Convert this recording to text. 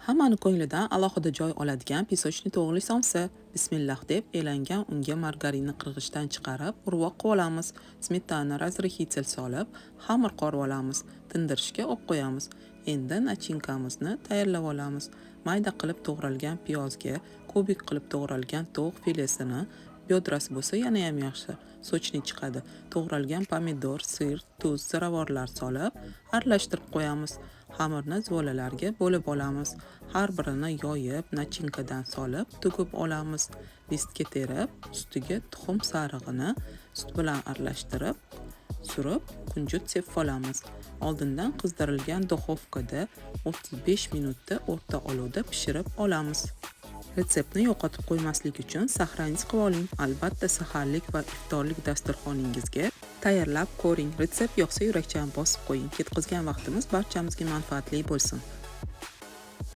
Hammani ko'nglidan alohida joy oladigan песочный tovuqli somsa. Bismillah deb elangan unga margarinni qirg'ichdan chiqarib, urvoq qilib olamiz. Smetana, разрыхлитель solib, xamir qorib olamiz. Tindirishga olib qo'yamiz. Endi начинка mizni tayyorlab olamiz. Mayda qilib to'g'ralgan piyozga kubik qilib to'g'ralgan tovuq filesini, бёдра si bo'lsa yana ham yaxshi, сочный chiqadi. To'g'ralgan pomidor, сыр, tuz, ziravorlar solib, aralashtirib qo'yamiz. Xamirni zuvalalarga bo'lib olamiz. Har birini yoyib, начинка dan solib, tugib olamiz. Listga terib, ustiga tuxum sarig'ini sut bilan aralashtirib, surib, kunjut sepib olamiz. Oldindan qizdirilgan духовка da 35 minutda o'rta olovda pishirib olamiz. Retseptni yo'qotib qo'ymaslik uchun сохранить qilib oling. Albatta, saharlik va iftorlik dasturxoningizga tayyorlab ko'ring. Retsept yoqsa, yurakchani bosib qo'ying. Ketkazgan vaqtimiz barchamizga manfaatli bo'lsin.